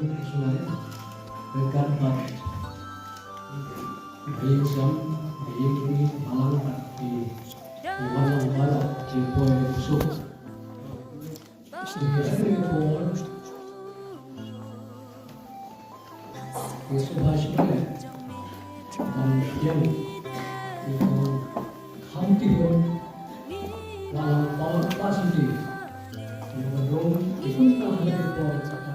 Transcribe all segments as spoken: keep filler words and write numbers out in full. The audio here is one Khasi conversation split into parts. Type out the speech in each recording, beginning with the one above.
Shuwa, ryngkat bad ïing sem, ïing jong ngi, balang bad ki, ki wanrah balang, ki poi suk. Ki sngewbha sngewbha ban ïeng ïa ka kham ti hun, balang balang ba sngewthuh ïa ka rong, ki sngewbha sngewbha ban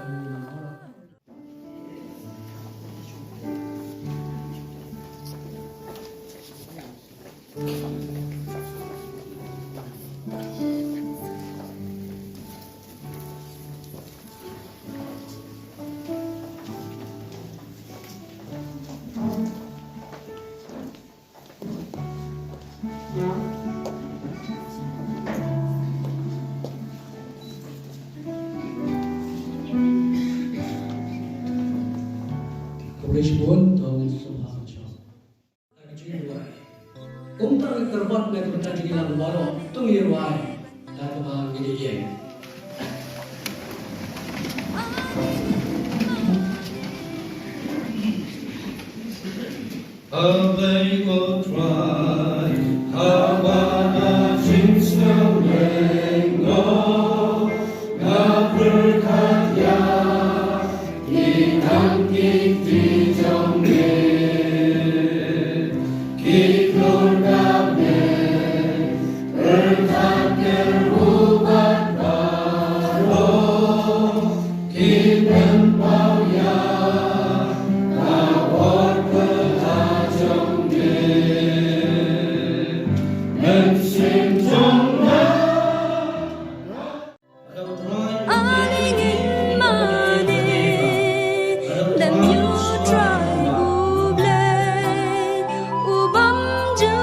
Khublei shibun, to ngin sngewbha ban shong. Kumta ngi kyrpad na ka bynta jong ngi lang baroh, to ngin ïa rwai da kaba ngi dei ïeng. Haba da jingsngew lyngngoh, nga pyrkhat ïa ki kam ki kti jong me. Ki khlur ka me, pyrkhat ïa u Baroh. Ki pynpaw ïa ka bor pynlong jong me. Mynsiem jong nga. Aning in mane, dang ïoh trai U Blei, u bym ju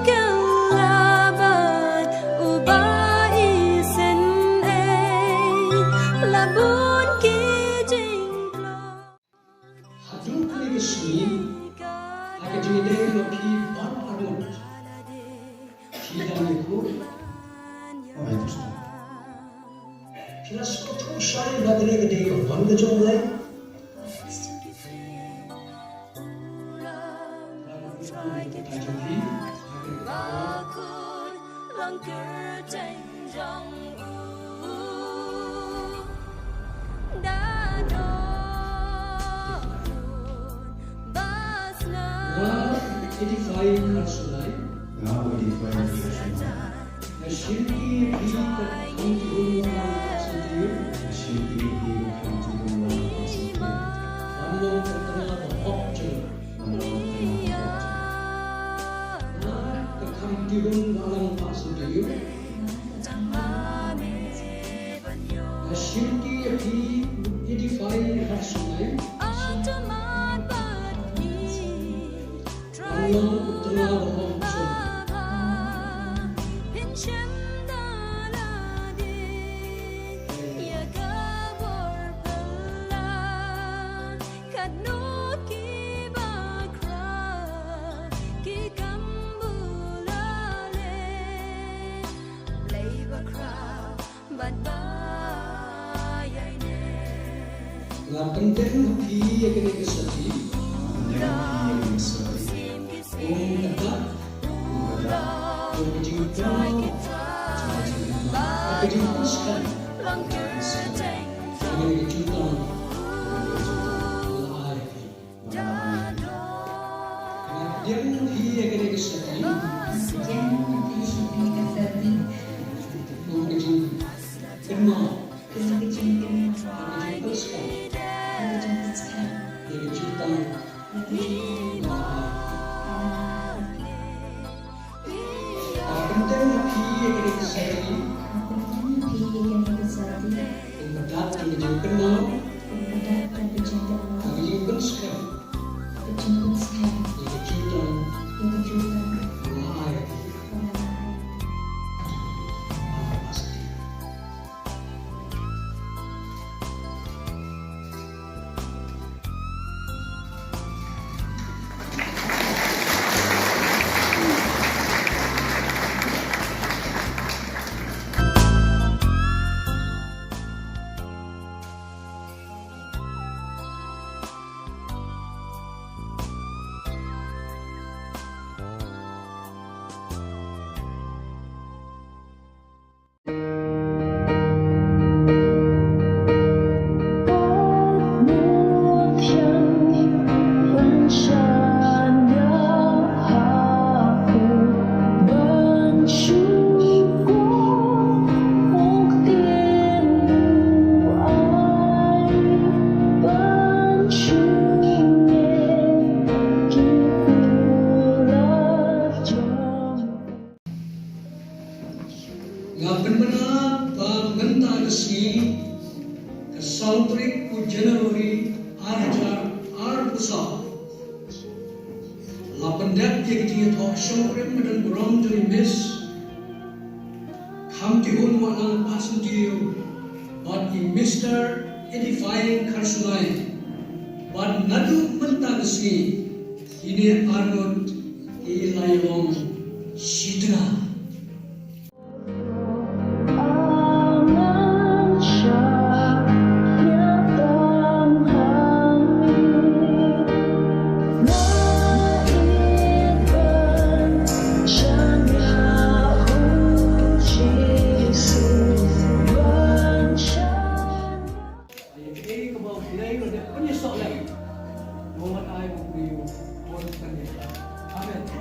kylla bad u ba isynei, la bun ki jingpynlong. Haduh kane ka sngi, ha ka jingïadei jong phi baroh arngut, phi dang ïakynduh? Phi la sngewthuh shai ba kane ka dei ka mon ka jong U Blei? Nga Edify Kharshilai. Nga Edify Kharshilai. Nga shim ïa phi kat kham jingim ba la sngewthuh. Nga shim ïa phi kat kham jingim ba la sngewthuh. Ban long ka tnga ba hok jong nga. Ban long ka tnga ba hok jong nga. Nga kat kham jingim ba la sngewthuh. Nga shim ïa phi Edify Kharshilai. Ban long ka tnga ba hok jong nga. Katno ki bakhraw, ki kam bula leh, Blei bakhraw bad ba ïaineh. Nga pyntip ha phi ïa kane ka sati. Nga pyntip ha phi ïa kane ka sati. Kum ka dak, kum ka dak jong ka jingpynlong, jong ka jingpynlong, ka jingpynskhem, ka jingpynskhem ïa kane ka jutang, ïa kane ka jutang ba la ai ha phi. Nga pdiang ha phi ïa kane ka sati. Pdiang ha phi ïa kane ka sati. Kum ka jingkynmaw. Kum ka jingkynmaw. Kum ka jingpynskhem. Kum ka jingpynskhem. Ïa ka jutang. Ïa ka jutang. Nga pyntheng ha phi ïa kane ka sati. Nga pyntheng ha phi ïa kane ka sati. Kum ka dak jong ka jingkynmaw. Kum ka dak jong ka jingkynmaw. Ka jingpynskhem. Ka jingpynskhem. Ïa ka jutang. Ïa ka jutang. Ba nga la ai ha phi. Ba nga la ai ha phi. Saw tarik u January ar hajar arphew saw. La pyndep ïa ka jingïathoh shongkurim madan burom jong i Miss Khamtihun Wahlang Pasentiew bad i Mister Edifying Kharsunai. Bad naduh mynta ka sngi kine arngut ki la ïalong shitnga. Amen.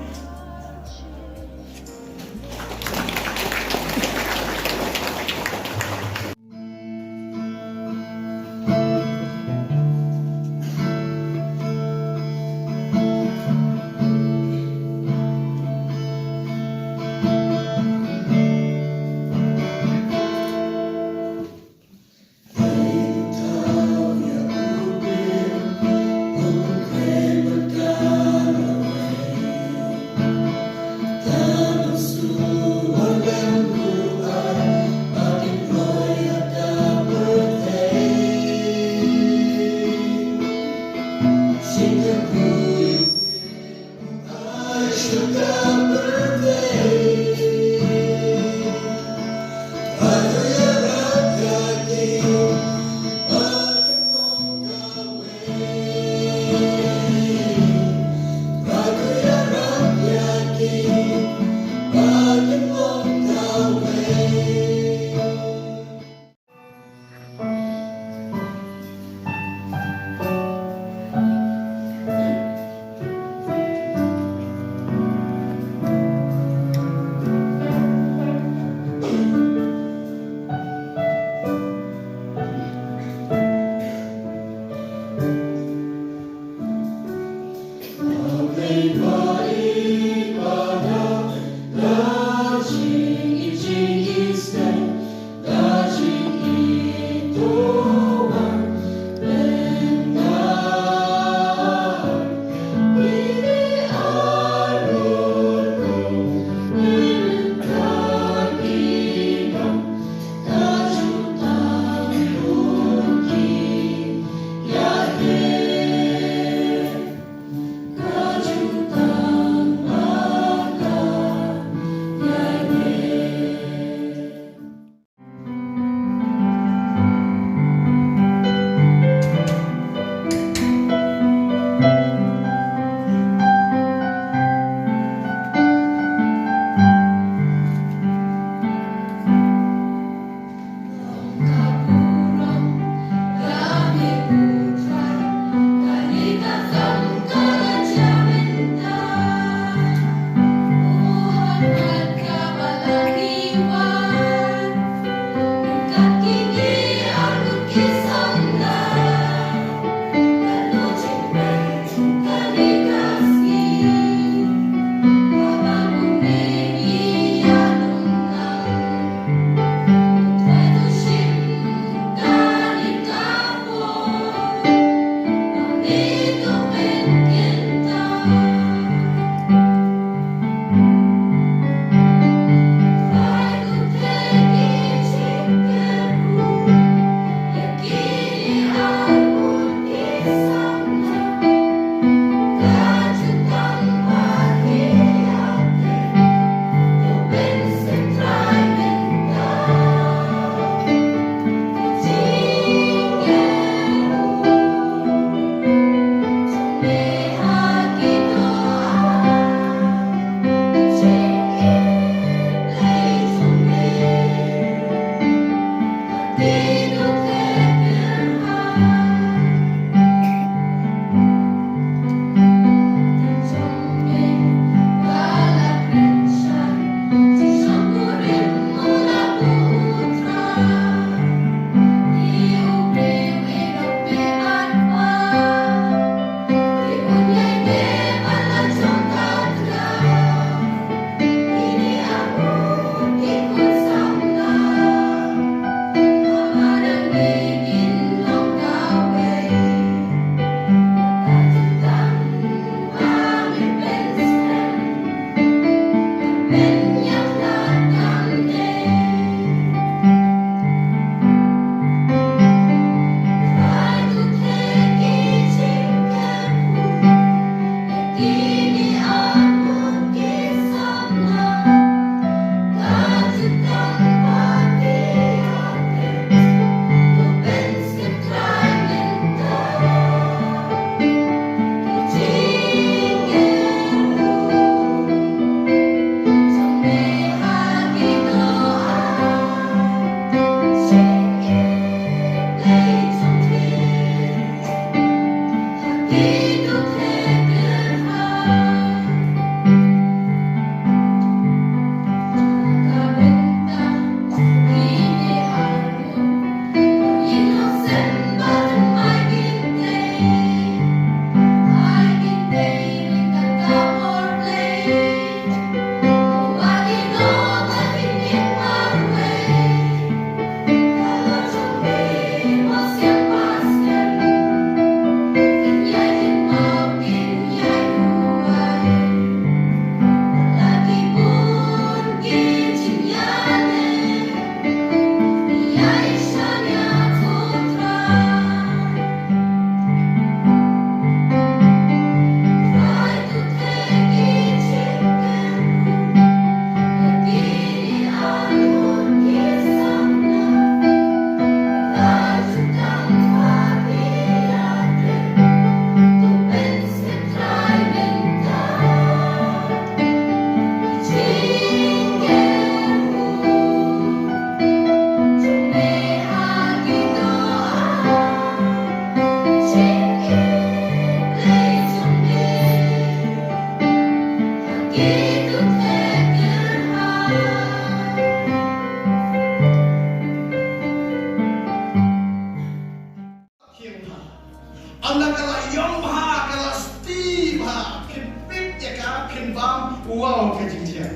Ynda ka la ïong bha, ka la sti bha, phin peit ïa ka, phin bam, wow, ka jingthiang.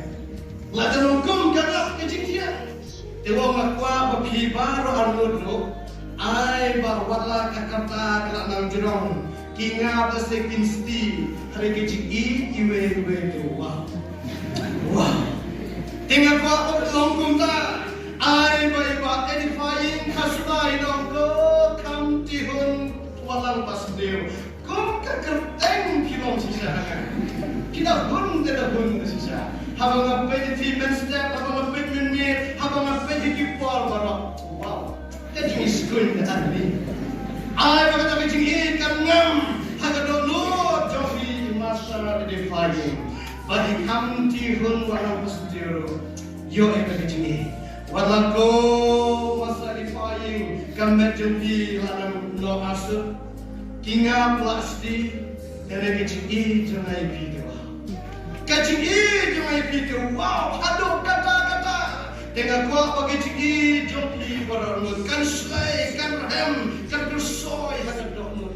La ka nongkum ka la ka jingthiang. Te wow, nga kwah ba phi baroh arngut ruh, ai ba wat la ka karta ka la nang jrong, ki ngap lane kin sti ha ka jingïeit iwei iwei te, wow. Wow. Te nga kwah ba long kumta. Ai ba i Bah Edifying Kharshudai Nongkoh, kham ti hun, wat lang ba sniew. Kum ka kyrteng phi long shisha ha nga. Phi da hun te da hun te shisha. Haba nga peit ïa phi mynstep, haba nga peit mynmiet, haba nga peit ïa ki por baroh. Wow. Ka jingïeit skul ka dang ni. Ai ba kata ka jingïeit kan ngam ha ka dohnud jong phi, i Master Edifying. Ba i kham ti hun, wat lang ba sniew ruh, ïoh ïa ka jingïeit. Wat la ko Master Edifying, ka met jong phi la nang noh arsut. Ki ngap la sti. Te ka jingïeit jong nga ïa phi te, wow. Ka jingïeit jong nga ïa phi te, wow, haduh katta katta. Te nga kwah ba ka jingïeit jong phi baroh arngut kan shlei, kan rhem, kan kyrsoi ha ka dohnud.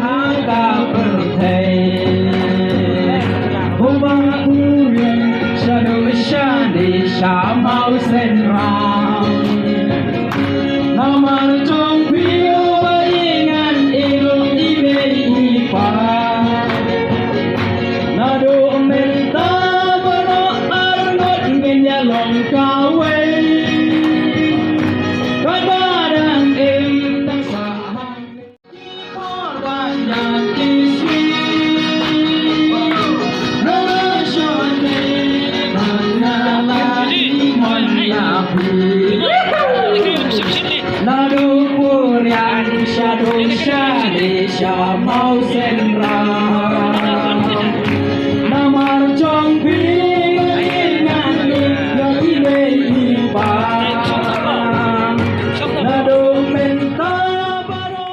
ha ka pyrthei. Haba u ïeng shaduh shane sha Mawsynram, namar jong phi uba ïeng ngan ïeh ïa i mei i pa. Naduh mynta baroh arngut ngin ïalong kawei. Kaba dang im tang sah hangne. Naduh purian shaduh shane sha Mawsynram, namar jong phi ngan ïeh ïa i mei i pa. Naduh mynta baroh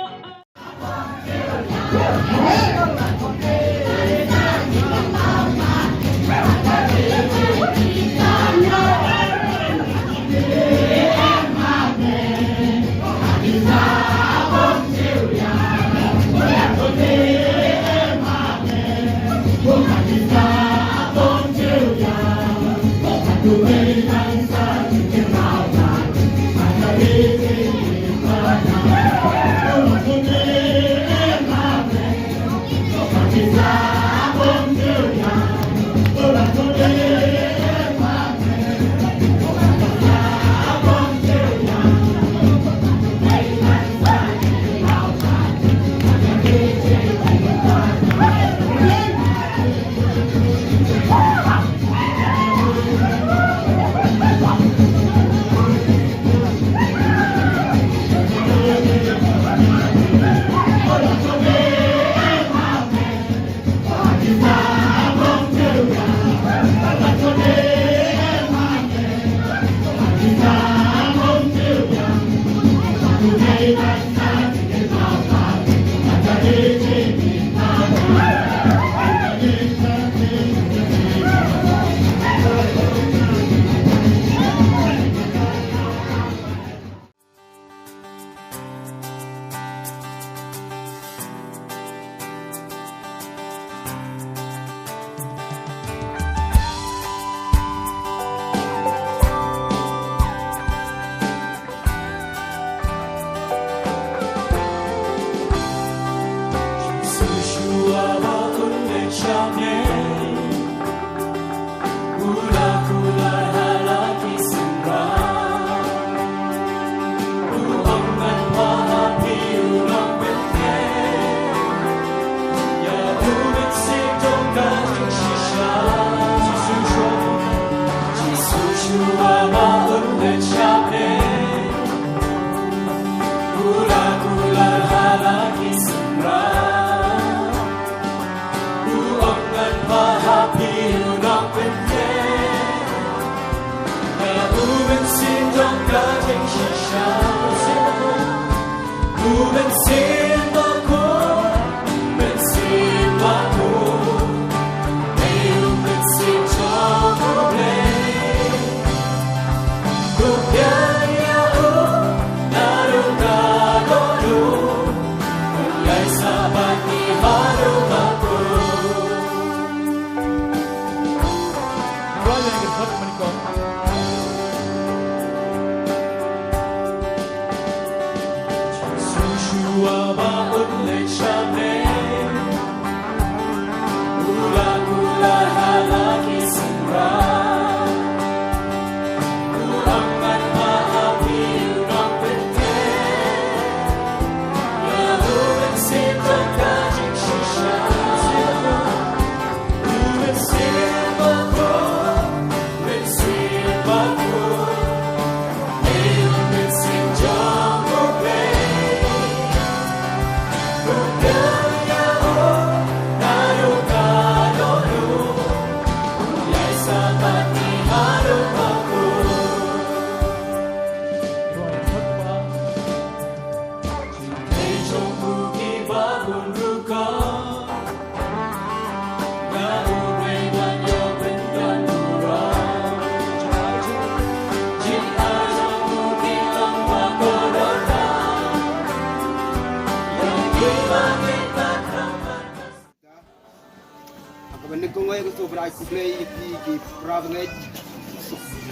Ban nyngkong ai ka sngewbha khublei ïa phi ki para bangeit,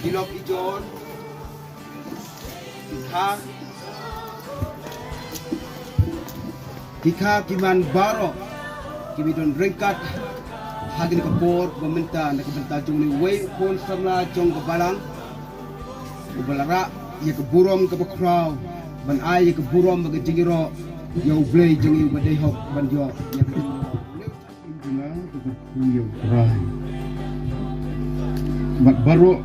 ki lok ki jor, ki kha, ki kha ki man baroh kiba don ryngkat ha kane ka por ba mynta na ka bynta jong une uwei u khun samla jong ka balang uba la rah ïa ka burom kaba khraw ban ai ïa ka burom bad ka jingïaroh ïa U Blei jong ngi uba dei hok ban ïoh ïa ka jingïaroh. Jong nga ka kyrkhu ïa U Trai bad baroh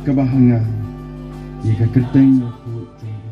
kaba ha nga ïa ka kyrteng bakhuid jong u.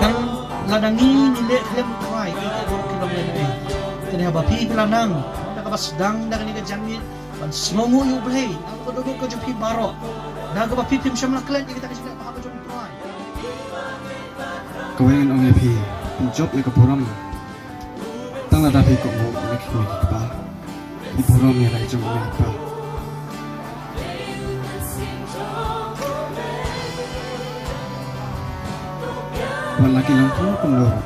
Kan lada ngi ngi leh khlem U Trai, ngi ka bor ki long lehnohei. Te haba phi phi la nang da kaba sdang da kane ka janmiet ban sngewnguh ïa U Blei na ka dohnud ka jong phi baroh, da kaba phi phim shym la klet ïa kita ki jingleh bha ka jong U Trai. Kawei ngan ong ïa phi, phin jop ïa ka burom tang lada phi kohnguh ïa ki kmie ki kpa. Ki burom ïa la ki jong u kpa. Wat la ki long kumno kumno ruh,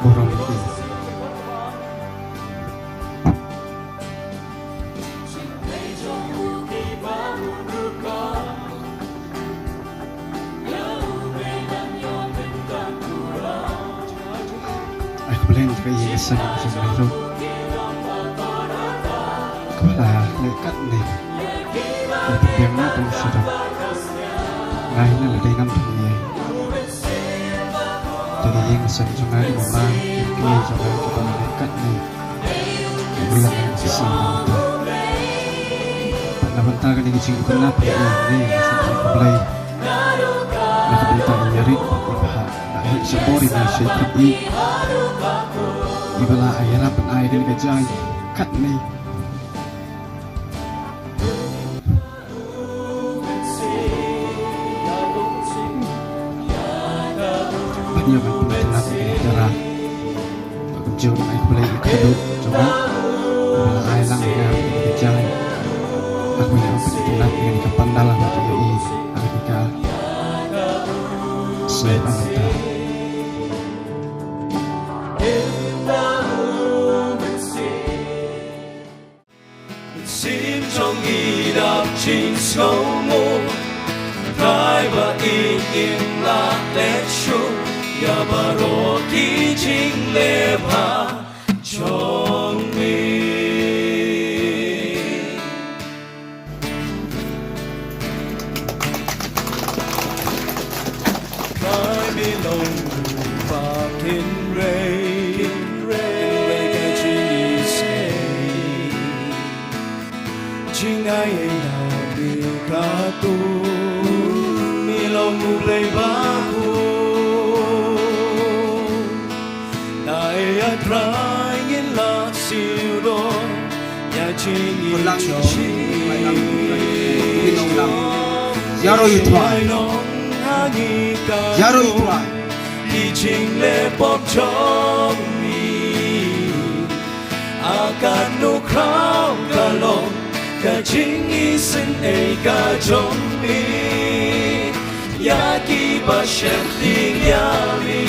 burom ïa ki. Ai khublei ïa ka ïing ka sem jong ngi ruh. Kaba la leh katne. Ai pynbiang na pynshadap. Nga hi na la dei ngam thung ïa. Te ka ïing ka sem jong nga, ki mama ki kmie jong nga kiba la leh katne. Ki long ki shisha na ka bynta. Bad na ka bynta kane ka jingïakynad ïa ngi, ngi sngewbha ïa U Blei na ka bynta i Nyarit bad i Bah. Nga ai shibun ïa ngi sha i khublei iba la ïarap ban ai kane ka jaiñ katne. Ban ïa ban pyntynnat ïa ka jara. Ba kumjuh ban ai khublei ïa ka khadduh jong nga. Ba la ai lang ïa nga ïa ka jaiñ. Ba kumjuh ban pyntynnat ïa ka pandal ba ïa i. Ba ka sngi ba mynta. Mynsiem jong ngi dap jingsngewnguh, Kai ba i im la leh shuh ïa baroh ki jingleh bha jong mi. Kai mi long ba kin rei, kin rei ka jingïaseng. Jingai ei na mi ka tu, mi long u Blei ba ku. Na ei a Trai ngin la siu don ïa jingim jong mi. Ïaroh ïa u Trai. Ïaroh ïa u Trai. Ki jingleh pop jong mi. A kano khraw ka long ka jingisynei ka jong mi ïa kiba sheptieng ïa mi.